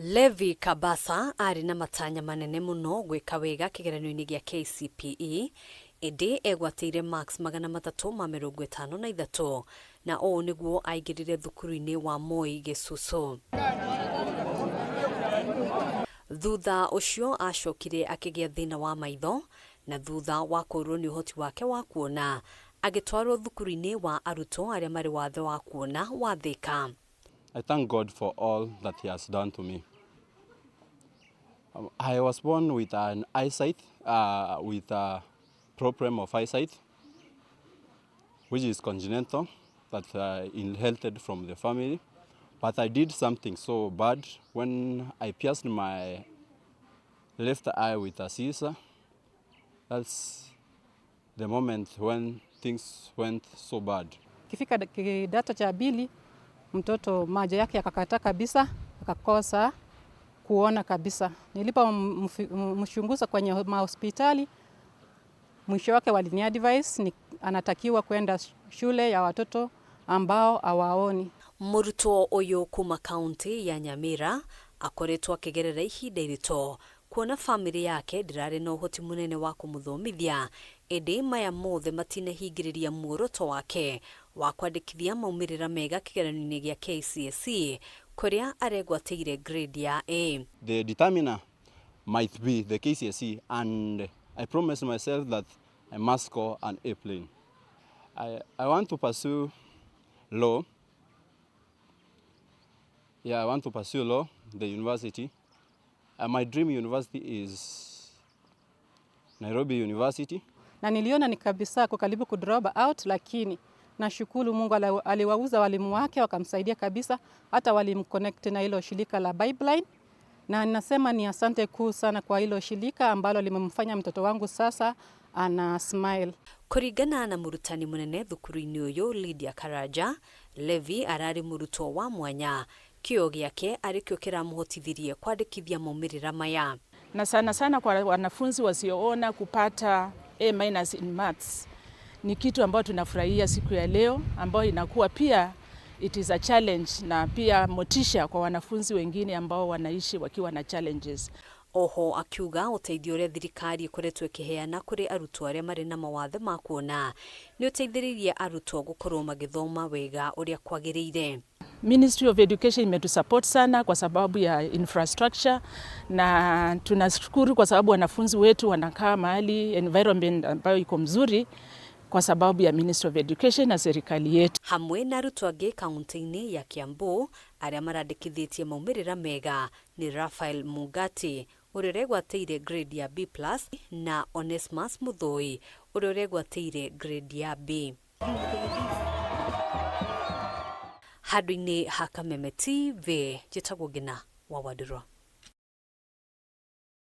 Levi Kabasa arĩ na matanya manene mũno gwĩka wega kĩgeranio-inĩ gĩa KCPE ĩndĩ egwatĩire marks 353 na ũũ nĩguo aingĩrire thukuru-inĩ wa Moi Gĩcucu. Thutha ũcio acokire akĩgĩa thĩna wa maitho na thutha wa kũũrwo nĩ ũhoti wake wa kuona agĩtwarwo thukuru-inĩ wa arutwo arĩa marĩ wathe wa kuona wa Thika. I thank God for all that he has done to me. I was born with an eyesight, with a problem of eyesight, which is congenital, that I inherited from the family. But I did something so bad when I pierced my left eye with a scissor. That's the moment when things went so bad. Kifika kidato cha pili, mtoto macho yake yakakataa kabisa, akakosa kuona kabisa. Nilipomchunguza kwenye mahospitali, mwisho wake walini advise ni anatakiwa kwenda shule ya watoto ambao hawaoni. Mũrutwo ũyũ kuma kaunti ya Nyamira akoretwo akĩgerera ihinda iritũ kuona famĩlĩ yake ndĩrarĩ na ũhoti mũnene wa kũmũthomithia ĩndĩ maya mothe matinahingĩrĩria muoroto wake wa kwandĩkithia maumĩrĩra mega kĩgeranio-inĩ gĩa KCSE kũrĩa aregwatĩire grade ya A. The determiner might be the KCSE, and I promised myself that I must score an A plane. I want to pursue law. Yeah, I want to pursue law, the university. My dream university is Nairobi University. Na niliona ni kabisa kwa karibu ku drop out, lakini nashukuru Mungu aliwauza walimu wake wakamsaidia kabisa, hata walimconnect na hilo shirika la Pipeline. Na ninasema ni asante kuu sana kwa hilo shirika ambalo limemfanya mtoto wangu sasa ana smile. Kũringana na mũrutani mũnene thukuru-inĩ ũyũ Lydia Karanja, Levi ararĩ mũrutwo wa mwanya kĩo gĩake arĩkĩo kĩramũhotithirie kwandĩkithia maumĩrĩra maya. Na sana sana kwa wanafunzi wasioona kupata A minus in maths ni kitu ambayo tunafurahia siku ya leo, ambayo inakuwa pia it is a challenge na pia motisha kwa wanafunzi wengine ambao wanaishi wakiwa na challenges. Oho akiuga ũteithio ũrĩa thirikari ĩkoretwo ĩkĩheana kũrĩ arutwo arĩa marĩ na mawathe ma kuona nĩ ũteithĩrĩirie arutwo gũkorwo magĩthoma wega ũrĩa kwagĩrĩire. Ministry of Education imetusupport sana kwa sababu ya infrastructure, na tunashukuru kwa sababu wanafunzi wetu wanakaa mahali environment ambayo iko mzuri kwa sababu ya Ministry of Education na serikali yetu. Hamwe na arutwo angĩ kaunti-inĩ ya Kiambu arĩa marandĩkithĩtie maumĩrĩra mega nĩ Raphael Mungati ũrĩa ũregwatĩire grade ya B+ na Onesmus Muthoi ũrĩa ũregwatĩire grade ya B. Handũ-inĩ ha Kameme TV, njĩtagwo Ngina wa Wandirwa.